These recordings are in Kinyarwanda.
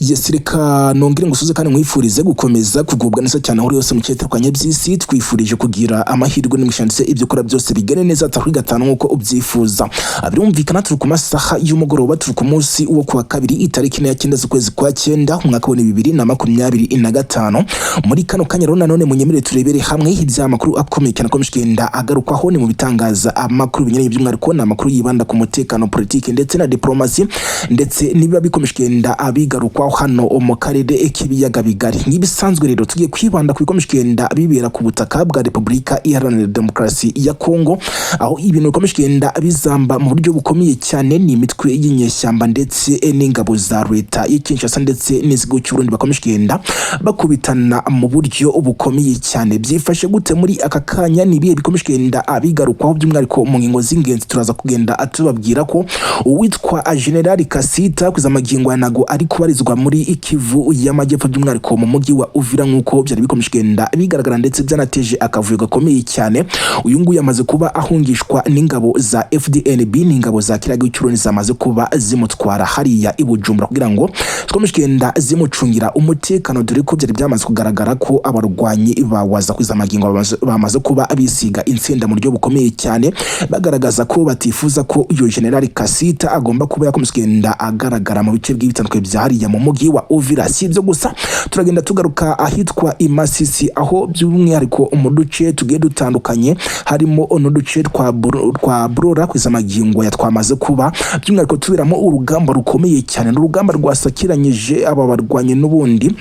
Yes, reka nongere ngusuze kandi nkwifurize gukomeza kugubwa neza cyane aho uri hose mu cyeterwanya by'isi. Twifurije kugira amahirwe n'imigisha, ndetse ibyo ukora byose bigene neza kuri gatanu nk'uko ubyifuza. Birumvikana, turi ku masaha y'umugoroba, turi ku munsi wo kuwa kabiri, itariki ya 9 z'ukwezi kwa 9, umwaka wa 2025. Muri kano kanya rero nanone munyemerere turebere hamwe iby'amakuru akomeye cyane akomeje kugenda agarukwaho ni mu bitangaza amakuru binyuranye. By'umwihariko ni amakuru yibanda ku mutekano, politiki ndetse na diplomasi, ndetse niba bikomeje kugenda abigarukwaho hano mu karere k'ibiyaga bigari. Nk'ibisanzwe rero, tugiye kwibanda ku bikomeje kugenda bibera ku butaka bwa Repubulika Iharanira Demokarasi ya Kongo, aho ibintu bikomeje kugenda bizamba mu buryo bukomeye cyane. Ni imitwe y'inyeshyamba ndetse n'ingabo za leta y'i Kinshasa ndetse n'igihugu cy'u Burundi bakomeje kugenda bakubitana mu buryo bukomeye cyane. Byifashe gute muri aka kanya? Ni ibihe bikomeje kugenda abigarukwaho by'umwihariko mu ngingo z'ingenzi? Turaza kugenda tubabwira ko uwitwa General Kasita kugeza magingo aya ntago ari kubarizwa muri Kivu y'Amajyepfo, by'umwihariko mu mujyi wa Uvira, nk'uko byari bikomeje kugenda bigaragara ndetse byanateje akavuyo gakomeye cyane. Uyu nguyu amaze kuba ahungishwa n'ingabo za FDNB, n'ingabo za kiriya gihugu cy'u Burundi zamaze kuba zimutwara hariya i Bujumbura kugira ngo zikomeje kugenda zimucungira umutekano, dore ko byari byamaze kugaragara ko abarwanyi bawaza kwiza magingo bamaze kuba bisiga insenda mu buryo bukomeye cyane, bagaragaza ko batifuza ko uyu General Kasita agomba kuba yakomeza kugenda agaragara mu bice bitandukanye bya hariya mu mujyi wa Uvira. Si ibyo gusa, turagenda tugaruka ahitwa i Masisi, aho by'umwihariko mu duce tugiye dutandukanye, harimo n'uduce twa Burora, kugeza magingo ya twamaze kuba by'umwihariko tuberamo urugamba rukomeye cyane. Ni urugamba rwasakiranyije aba barwanyi n'ubundi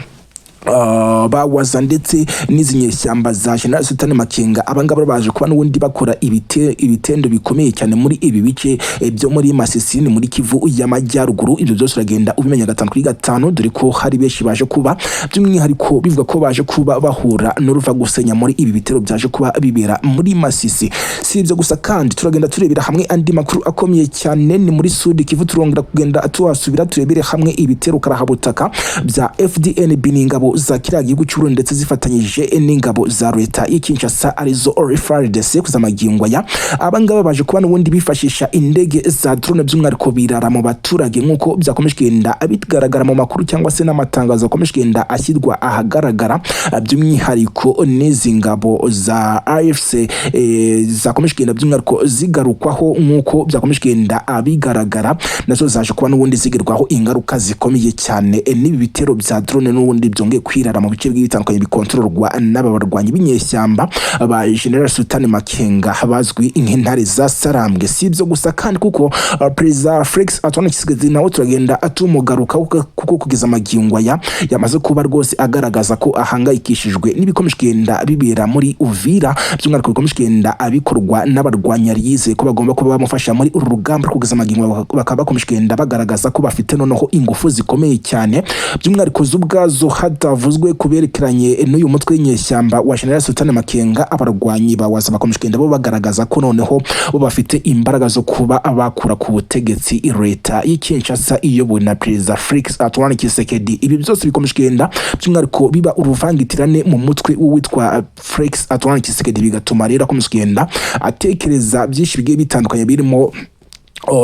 bawaza ndetse n'izi nyeshyamba za General Sultan Makenga. Abangaba baje kuba n'ubundi bakora ibitendo bikomeye cyane muri ibi bice byo muri Masisi, ni muri Kivu y'Amajyaruguru. Ibyo byose uragenda ubimenya gatanu kuri gatanu, dore ko hari benshi baje kuba by'umwihariko bivuga ko baje kuba bahura n'uruva gusenya muri ibi bitero byaje kuba bibera muri Masisi. Si ibyo gusa kandi, turagenda turebera hamwe andi makuru akomeye cyane. Ni muri Sud Kivu, turongera kugenda tuhasubira turebere hamwe ibitero karahabutaka bya FDNB, n'ingabo za kiriya gihugu cy'u Burundi ndetse zifatanyije n'ingabo za leta y'i Kinshasa, arizo FARDC. Kuza magingo aya, abangaba baje kuba n'ubundi bifashisha indege za drone, by'umwihariko birara mu baturage, nk'uko byakomeje kugenda bigaragara mu makuru cyangwa se n'amatangazo akomeje kugenda ashyirwa ahagaragara, by'umwihariko n'izi ngabo za AFC zakomeje kugenda by'umwihariko zigarukwaho. Nk'uko byakomeje kugenda bigaragara, nazo zaje kuba n'ubundi zigirwaho ingaruka zikomeye cyane n'ibi bitero bya drone n'ubundi byongeye kwirara mu bice bigiye bitandukanye bikontororwa n'aba barwanyi b'inyeshyamba ba General Sultan Makenga bazwi nk'intare za Sarambwe. Si ibyo gusa kandi, kuko Perezida Felix Antoine Tshisekedi nawe turagenda tumugaruka, kuko kugeza magingo aya yamaze kuba rwose agaragaza ko ahangayikishijwe n'ibikomeje kugenda bibera muri Uvira, by'umwihariko bikomeje kugenda abikorwa n'abarwanyi yari yizeye ko bagomba kuba bamufasha muri uru rugamba. Kugeza magingo bakaba bakomeje kugenda bagaragaza ko bafite noneho ingufu zikomeye cyane, by'umwihariko z'ubwazo, hatavuzwe ku berekeranye n'uyu mutwe w'inyeshyamba wa General Sultan Makenga. Abarwanyi ba Waza bakomeje kugenda bo bagaragaza ko noneho bo bafite imbaraga zo kuba bakura ku butegetsi leta y'i Kinshasa iyobowe na Perezida Felix Antoine Tshisekedi. Ibi byose bikomeje kugenda by'umwihariko biba uruvangitirane mu mutwe w'uwitwa Felix Antoine Tshisekedi, bigatuma rero akomeza kugenda atekereza byinshi bigiye bitandukanye, birimo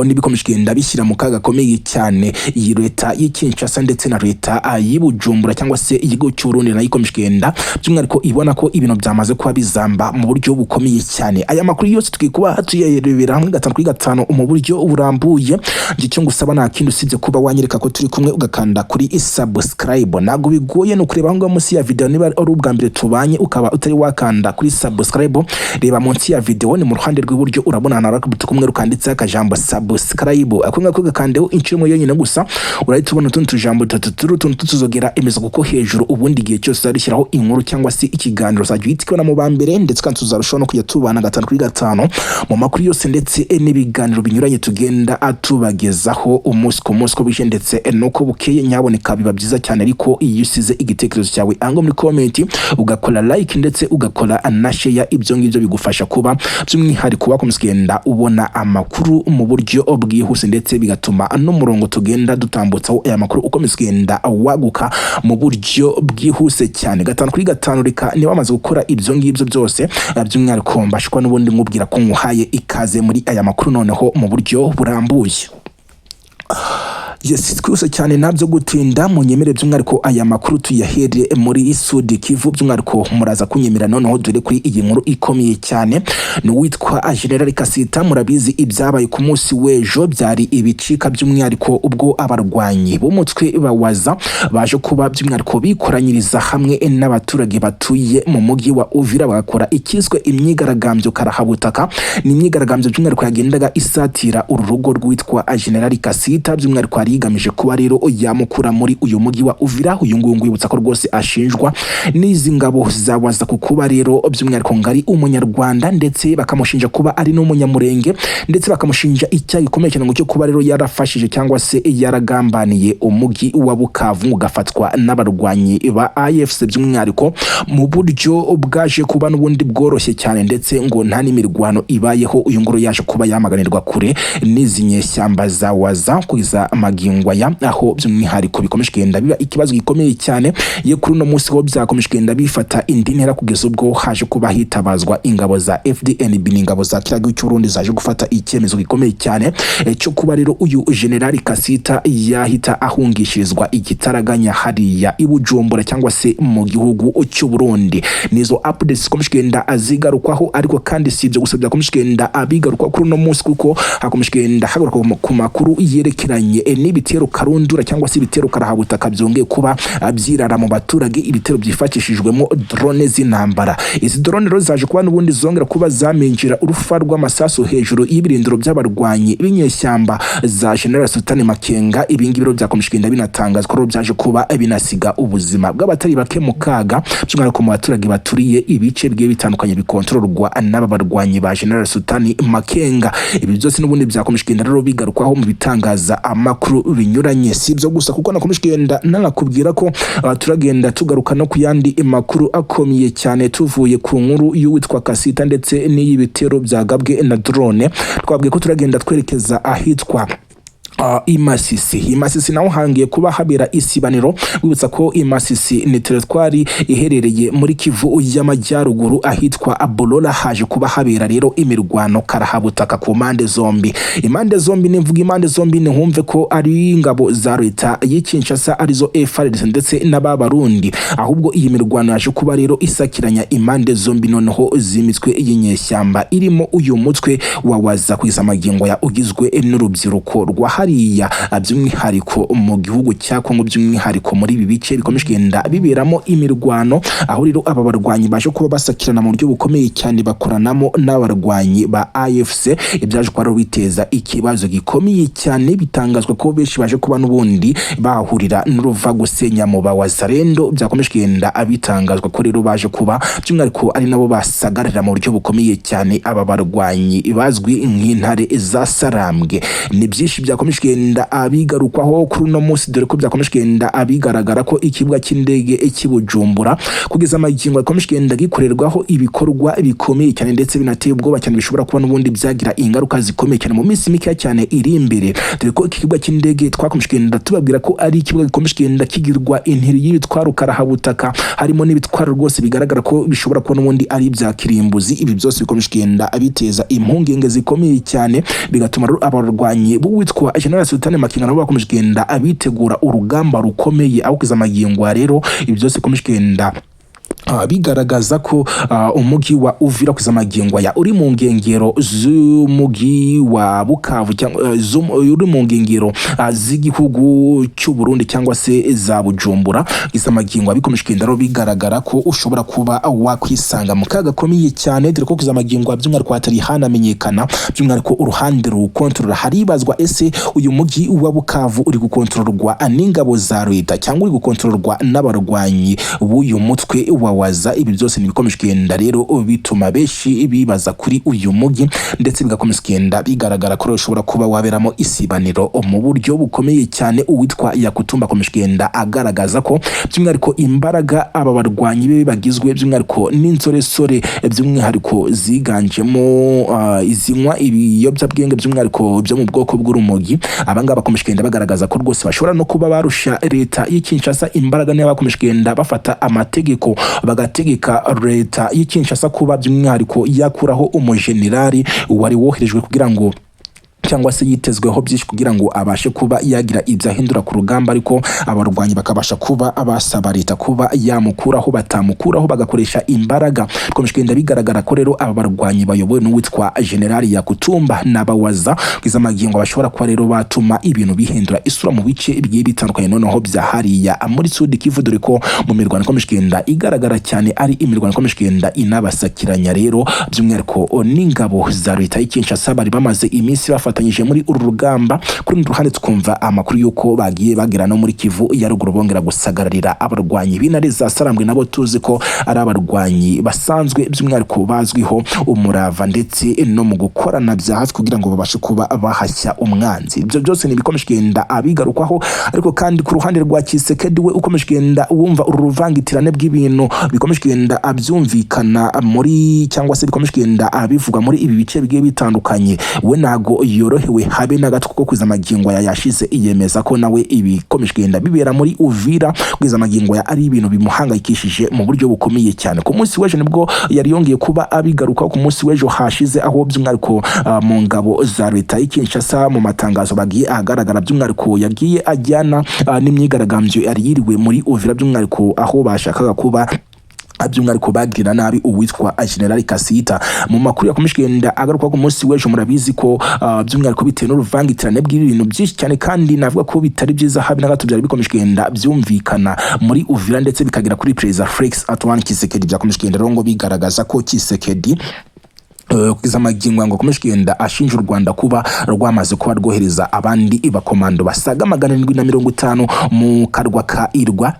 n'ibikomeje kugenda bishyira mu kaga gakomeye cyane iyi leta y'i Kinshasa ndetse na leta y'i Bujumbura, cyangwa se igihugu cy'u Burundi nayo ikomeje kugenda by'umwihariko ibona ko ibintu byamaze kuba bizamba mu buryo bukomeye cyane. Aya makuru yose tugiye kuba tuyarebera hamwe gatanu kuri gatanu mu buryo burambuye. Njye icyo ngusaba nta kindi usibye kuba wanyereka ko turi kumwe, ugakanda kuri subscribe. Ntabwo bigoye, ni ukureba aho ngaho munsi ya video. Niba ari ubwa mbere tubanye ukaba utari wakanda kuri subscribe, reba munsi ya video, ni mu ruhande rw'iburyo, urabona ahantu hari akabuto k'umweru kanditseho akajambo subscribe. Ako ngako gakandeho inshuro imwe yonyine gusa, urahita ubona utundi tujambo dutatu turi utuntu tutuzogera emeza kuko hejuru. Ubundi igihe cyose uzadushyiraho inkuru cyangwa se ikiganiro, uzajya uhita ukibona mu ba mbere, ndetse kandi tuzarushaho no kujya tubana gatanu kuri gatanu mu makuru yose ndetse n'ibiganiro binyuranye tugenda tubagezaho umunsi ku munsi, uko bwije ndetse n'uko bukeye. Nyaboneka biba byiza cyane ariko iyo usize igitekerezo cyawe aho muri comment, ugakora like ndetse ugakora na share. Ibyo ngibyo bigufasha kuba by'umwihariko wakomeza kugenda ubona amakuru mu buryo bwihuse, ndetse bigatuma n'umurongo tugenda dutambutsaho aya makuru ukomeza kugenda waguka mu buryo bwihuse cyane gatanu kuri gatanu. Reka niba wamaze gukora ibyo ngibyo byose, by'umwihariko mbashwa n'ubundi nkubwira ko nkuhaye ikaze muri aya makuru noneho mu buryo burambuye. Yes, twihuse cyane nabyo gutinda, munyemere by'umwihariko aya makuru tuyahere muri Sud Kivu. By'umwihariko muraza kunyemera noneho dore kuri iyi nkuru ikomeye cyane, ni uwitwa General Kasita. Murabizi ibyabaye ku munsi w'ejo byari ibicika, by'umwihariko ubwo abarwanyi b'umutwe bawaza baje kuba by'umwihariko bikoranyiriza hamwe n'abaturage batuye mu mujyi wa Uvira, bagakora ikiswe imyigaragambyo karahabutaka. Ni imyigaragambyo by'umwihariko yagendaga isatira uru rugo rwitwa General Kasita, by'umwihariko yari igamije kuba rero yamukura muri uyu mujyi wa Uvira. Uyu nguyu ngwibutsa ko rwose ashinjwa n'izi ngabo za Waza ku kuba rero by'umwihariko ngari umunyarwanda, ndetse bakamushinja kuba ari n'umunyamurenge, ndetse bakamushinja icyaha gikomeye cyane ngo cyo kuba rero yarafashije cyangwa se yaragambaniye umujyi wa Bukavu ugafatwa n'abarwanyi ba AFC, by'umwihariko mu buryo bwaje kuba n'ubundi bworoshye cyane, ndetse ngo nta n'imirwano ibayeho. Uyu nguru yaje kuba yamaganirwa kure n'izi nyeshyamba za Waza kugeza magingo aya, aho by'umwihariko bikomeje kugenda biba ikibazo gikomeye cyane. Ye kuri uno munsi ho byakomeje kugenda bifata indi ntera, kugeza ubwo haje kuba hitabazwa ingabo za FDNB n'ingabo za kiriya gihugu cy'u Burundi zaje gufata icyemezo gikomeye cyane cyo kuba rero uyu General Kasita yahita ahungishirizwa igitaraganya hariya i Bujumbura cyangwa se mu gihugu cy'u Burundi. Nizo updates zikomeje kugenda azigarukwaho, ariko kandi si ibyo gusa byakomeje kugenda abigarukwa kuri uno munsi, kuko hakomeje kugenda hagarukwa ku makuru yerekeranye n'ibitero karundura cyangwa se ibitero karahabutaka byongeye kuba byirara mu baturage, ibitero byifashishijwemo drone z'intambara. Izi drone rero zaje kuba n'ubundi zongera kuba zaminjira urufa rw'amasasu hejuru y'ibirindiro by'abarwanyi b'inyeshyamba za General Sultan Makenga. Ibi ngibi rero byakomeje kugenda binatangazwa ko rero byaje kuba binasiga ubuzima bw'abatari bake mu kaga, by'umwihariko mu baturage baturiye ibice bigiye bitandukanye bikontororwa n'aba barwanyi ba General Sultan Makenga. Ibi byose n'ubundi byakomeje kugenda rero bigarukwaho mu bitangaza amakuru binyuranye. Si ibyo gusa, kuko nakomeje kugenda nanakubwira ko turagenda tugaruka no ku yandi makuru akomeye cyane. Tuvuye ku nkuru y'uwitwa Kasita ndetse n'iy'ibitero byagabwe na drone, twabwiye ko turagenda twerekeza ahitwa Imasisi. Imasisi naho hangiye kuba habera isibaniro. Wibutsa ko Imasisi ni teritwari iherereye muri Kivu y'Amajyaruguru, ahitwa Abolora haje kuba habera rero imirwano karahabutaka ku mpande zombi. Impande zombi, nimvuga impande zombi nihumve ko ari ingabo za leta y'i Kinshasa arizo FARDC ndetse n'ababarundi, ahubwo iyi mirwano yaje kuba rero isakiranya impande zombi noneho z'imitwe y'inyeshyamba irimo uyu mutwe wa Waza kugeza magingo ya ugizwe n'urubyiruko rwa hariya by'umwihariko mu gihugu cya Kongo, by'umwihariko muri ibi bice bikomeje kugenda biberamo imirwano, aho rero aba barwanyi baje kuba basakirana mu buryo bukomeye cyane, bakoranamo n'abarwanyi ba AFC, ibyaje kuba rero biteza ikibazo gikomeye cyane. Bitangazwa ko benshi baje kuba n'ubundi bahurira n'uruva gusenya mu bawazarendo. Byakomeje kugenda bitangazwa ko rero baje kuba by'umwihariko ari nabo basagarira mu buryo bukomeye cyane aba barwanyi bazwi nk'intare za Sarambwe. Ni byinshi byakomeje kugenda abigarukwaho kuri uno munsi, dore ko byakomeje kugenda abigaragara ko ikibuga cy'indege cy'i Bujumbura kugeza amagingo yakomeje kugenda gikorerwaho ibikorwa bikomeye cyane ndetse binateye ubwoba cyane, bishobora kuba n'ubundi byagira ingaruka zikomeye cyane mu minsi mikeya cyane iri imbere, dore ko iki kibuga cy'indege twakomeje kugenda tubabwira ko ari ikibuga gikomeje kugenda kigirwa intiri y'ibitwaro karahabutaka, harimo n'ibitwaro rwose bigaragara ko bishobora kuba n'ubundi ari ibya kirimbuzi. Ibi byose bikomeje kugenda biteza impungenge zikomeye cyane, bigatuma rero abarwanyi b'uwitwa General Sultan Makenga nabo bakomeje kugenda abitegura urugamba rukomeye, aho kugeza amagingo rero ibi byose bikomeje kugenda bigaragaza ko umujyi wa Uvira kugeza magingo aya uri mu nkengero z'umujyi wa Bukavu cyangwa uri mu nkengero z'igihugu cy'u Burundi cyangwa se za Bujumbura. Kugeza magingo bikomeje kugenda rero bigaragara ko ushobora kuba wakwisanga mu kaga gakomeye cyane, dore ko kugeza magingo by'umwihariko hatari hanamenyekana by'umwihariko uruhande ruwukontorora. Haribazwa: ese uyu mujyi wa Bukavu uri gukontororwa n'ingabo za leta cyangwa uri gukontororwa n'abarwanyi b'uyu mutwe wa Waza? Ibi byose ntibikomeje kugenda rero bituma benshi bibaza kuri uyu mujyi, ndetse bigakomeza kugenda bigaragara ko ushobora kuba waberamo isibaniro mu buryo bukomeye cyane. Uwitwa Yakutumba akomeje kugenda agaragaza ko by'umwihariko imbaraga aba barwanyi be bagizwe by'umwihariko n'insoresore, by'umwihariko ziganjemo izinywa ibiyobyabwenge, by'umwihariko byo mu bwoko bw'urumogi, abangaba bakomeje kugenda bagaragaza ko rwose bashobora no kuba barusha leta y'i Kinshasa imbaraga niba bakomeje kugenda bafata amategeko bagategeka leta y'i Kinshasa kuba by'umwihariko yakuraho umujenerali wari woherejwe kugira ngo Cyangwa se yitezweho byinshi kugira ngo abashe kuba yagira ibyo ahindura ku rugamba, ariko abarwanyi bakabasha kuba basaba leta kuba yamukuraho, batamukuraho bagakoresha imbaraga. Bikomeje kugenda bigaragara ko rero aba barwanyi bayobowe n'uwitwa General Yakutumba n'abawaza kugeza magingo bashobora kuba rero batuma ibintu bihindura isura mu bice bigiye bitandukanye noneho bya hariya muri Sud Kivu, dore ko mu mirwano ikomeje kugenda igaragara cyane ari imirwano ikomeje kugenda inabasakiranya rero by'umwihariko n'ingabo za leta y'i Kinshasa bari bamaze iminsi bafatanyije muri uru rugamba. Kuri rundi ruhande, twumva amakuru y'uko bagiye bagera no muri Kivu ya Ruguru, bongera gusagararira abarwanyi b'intare za Sarambwe, nabo tuzi ko ari abarwanyi basanzwe by'umwihariko bazwiho umurava ndetse no mu gukorana bya hafi kugira ngo babashe kuba bahashya umwanzi. Ibyo byose ni ibikomeje kugenda abigarukwaho. Ariko kandi ku ruhande rwa Tshisekedi, we ukomeje kugenda wumva uru ruvangitirane bw'ibintu bikomeje kugenda abyumvikana muri cyangwa se bikomeje kugenda abivugwa muri ibi bice bigiye bitandukanye, we ntago yorohewe habe na gato, kuko kugeza amagingo aya yashize yemeza ko nawe ibikomeje kugenda bibera muri Uvira kugeza amagingo aya ari ibintu bimuhangayikishije mu buryo bukomeye cyane. Ku munsi w'ejo nibwo yari yongeye kuba abigarukaho, ku munsi w'ejo hashize, aho by'umwihariko mu ngabo za leta y'i Kinshasa, mu matangazo bagiye ahagaragara, by'umwihariko yagiye ajyana n'imyigaragambyo yari yiriwe muri Uvira, by'umwihariko aho bashakaga kuba by'umwihariko bagirira nabi uwitwa General Kasita. Mu makuru yakomeje kugenda agaruka ku munsi w'ejo, murabizi ko by'umwihariko bitewe n'uruvangitirane bw'ibintu byinshi cyane kandi navuga ko bitari byiza habe na gato byari bikomeje kugenda byumvikana muri Uvira ndetse bikagera kuri Perezida Felix Antoine Tshisekedi, byakomeje kugenda rero ngo bigaragaza ko Tshisekedi kugeza magingo ngo akomeje kugenda ashinja u Rwanda kuba rwamaze kuba rwohereza abandi bakomando basaga 750 mu karwa ka Irwa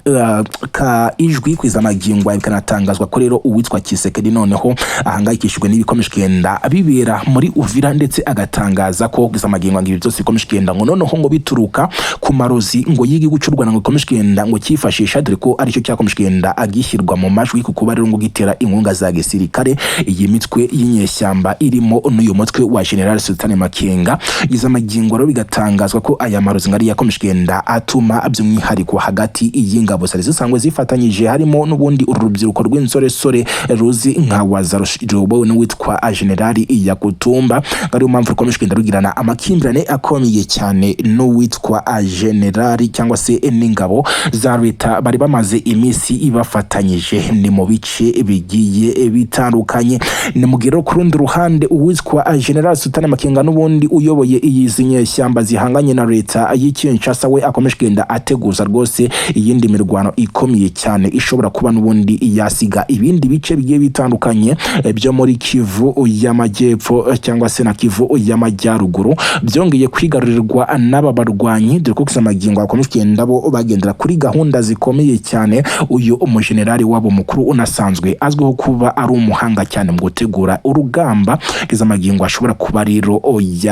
ka Ijwi. Kugeza magingo bikanatangazwa ko rero uwitwa Tshisekedi noneho ahangayikishijwe n'ibikomeje kugenda bibera muri Uvira, ndetse agatangaza ko kugeza magingo ngo ibi byose bikomeje kugenda ngo noneho ngo bituruka ku marozi ngo y'igihugu cy'u Rwanda ngo bikomeje kugenda ngo cyifashisha, dore ko aricyo cyakomeje kugenda agishyirwa mu majwi ku kuba rero ngo gitera inkunga za gisirikare iyi mitwe y'inyeshyamba irimo n'uyu mutwe wa General Sultan Makenga. Iza magingo rero bigatangazwa ko aya marozi ngari yakomeje kugenda atuma by'umwihariko hagati y'ingabo zari zisanzwe zifatanyije, harimo n'ubundi uru rubyiruko rw'insoresore ruzi nka waza ruyobowe n'uwitwa General Yakutumba, ariyo mpamvu rukomeje kugenda rugirana amakimbirane akomeye cyane n'uwitwa General cyangwa se n'ingabo za leta bari bamaze iminsi ibafatanyije. Ni mu bice bigiye bitandukanye. Ni mu gihe rero ku rundi ruhande uwitwa General Sultan Makenga, n'ubundi uyoboye iyi nyeshyamba zihanganye na leta y'i Kinshasa, we akomeje kugenda ateguza rwose iyindi mirwano ikomeye cyane ishobora kuba n'ubundi yasiga ibindi bice bigiye bitandukanye byo muri Kivu y'Amajyepfo cyangwa se na Kivu y'Amajyaruguru byongeye kwigarurirwa n'aba barwanyi, dore ko kugeza magingo bakomeje kugenda bo bagendera kuri gahunda zikomeye cyane. Uyu umujenerali wabo mukuru unasanzwe azwiho kuba ari umuhanga cyane mu gutegura urugamba, kugeza magingo ashobora kuba rero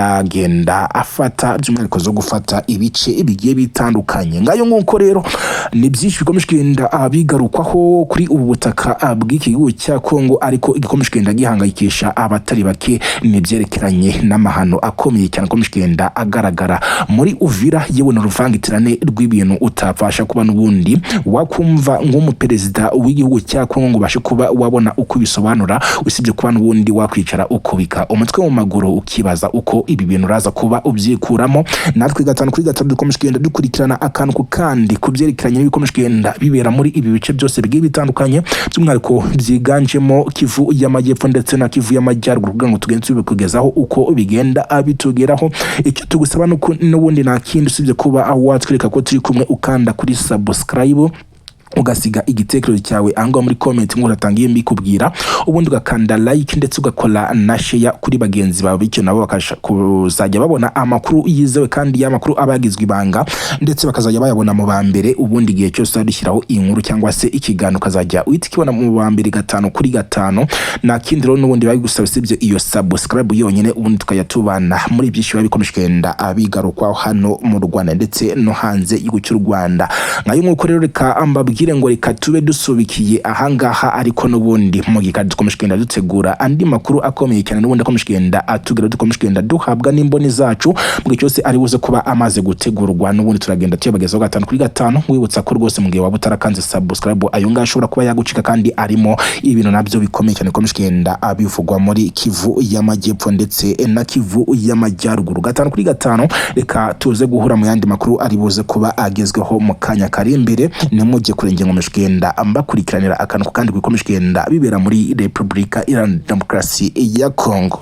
yagenda afata by'umwihariko zo gufata ibice bigiye bitandukanye. Ngayo nk'uko rero ni byinshi bikomeje kugenda bigarukwaho kuri ubu butaka bw'iki gihugu cya Kongo, ariko igikomeje kugenda gihangayikisha abatari bake ni ibyerekeranye n'amahano akomeye cyane akomeje kugenda agaragara muri Uvira, yewe n'uruvangitirane rw'ibintu utapfasha kuba n'ubundi wakumva nk'umuperezida w'igihugu cya Kongo ngo ubashe kuba wabona uko ubisobanura, usibye kuba n'ubundi wakwicara ukubika umutwe mu maguru ukibaza uko ibi bintu uraza kuba ubyikuramo. Natwe gatanu kuri gatanu dukomeje kugenda dukurikirana akantu ku kandi ku byerekeranye n'ibikomeje kugenda bibera muri ibi bice byose bigiye bitandukanye, by'umwihariko byiganjemo Kivu y'Amajyepfo ndetse na Kivu y'Amajyaruguru, kugira ngo tugende tubikugezaho uko bigenda bitugeraho. Icyo tugusaba n'ubundi nta kindi usibye kuba aho watwereka ko turi kumwe, ukanda kuri subscribe, ugasiga igitekerezo cyawe ahangaha muri comment ngo uratangiye mbikubwira, ubundi ugakanda like ndetse ugakora na share kuri bagenzi bawe, bityo nabo bakasha kuzajya babona amakuru yizewe kandi y'amakuru aba yagizwe ibanga, ndetse bakazajya bayabona mu ba mbere. Ubundi igihe cyose dushyiraho inkuru cyangwa se ikiganiro, ukazajya uhita ukibona mu ba mbere gatanu kuri gatanu. Nta kindi rero n'ubundi babigusaba usibye iyo subscribe yonyine, ubundi tukajya tubana muri byinshi biba bikomeje kugenda bigarukwaho hano mu Rwanda ndetse no hanze y'igihugu cy'u Rwanda. Ngayo nk'uko rero reka mbabwire nkubwire ngo reka tube dusubikiye ahangaha, ariko n'ubundi mu gikari dukomeje kugenda dutegura andi makuru akomeye cyane, n'ubundi akomeje kugenda atubwira, dukomeje kugenda duhabwa n'imboni zacu. Mu gihe cyose ari buze kuba amaze gutegurwa, n'ubundi turagenda tuyabagezaho gatanu kuri gatanu. Wibutsa ko rwose mu gihe waba utarakanze subscribe, ayo ngayo ashobora kuba yagucika, kandi arimo ibintu nabyo bikomeye cyane bikomeje kugenda bivugwa muri Kivu y'Amajyepfo ndetse na Kivu y'Amajyaruguru. Gatanu kuri gatanu, reka tuze guhura mu yandi makuru ari buze kuba agezweho mu kanya kari imbere. Nimujye kurengera, nkomeje kugenda mbakurikiranira akantu ku kandi bikomeje kugenda bibera muri Repubulika Iharanira Demokarasi ya Kongo.